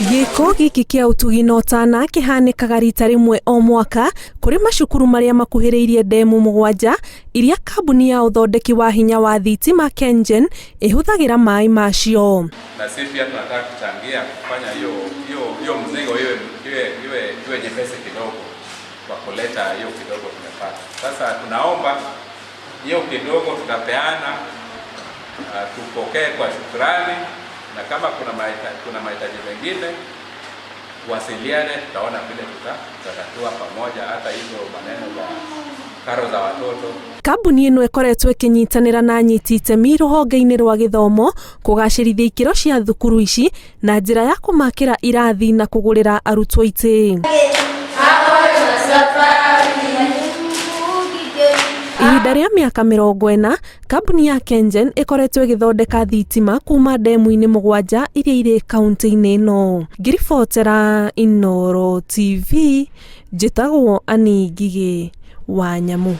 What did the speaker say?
Gĩko gĩkĩ kĩa ũtugi na ũtana kĩhanĩkaga rita rĩmwe o mwaka kũrĩ macukuru marĩa makuhĩrĩirie ndemu mũgwanja iria kambuni ya ũthondeki wa hinya wa thitima KenGen ĩhũthagĩra maĩ macio. Na sisi pia tunataka kuchangia kufanya hiyo hiyo hiyo mzigo iwe iwe iwe iwe nyepesi kidogo kwa kuleta hiyo kidogo tumepata. Sasa tunaomba hiyo kidogo tutapeana, tupokee kwa shukrani, na kama kuna mahitaji mengine tuwasiliane, tutaona vile tutatatua pamoja, hata hizo maneno za karo za watoto. Kambuni ĩno ĩkoretwo ĩkĩnyitanĩra na anyiti itemi rũhonge-inĩ rwa gĩthomo kũgacĩrithia ikĩro cia thukuru ici na njĩra ya kũmakĩra irathi na kũgũrĩra arutwo itĩ. Ihinda rĩa mĩaka 40, kambuni ya KenGen ĩkoretwo ĩgĩthondeka thitima kuma ndemu-inĩ mũgwanja iria irĩ kaunti-inĩ ĩno. Ngĩribotera Inooro TV, njĩtagwo Annie Ngigĩ wa Nyamu.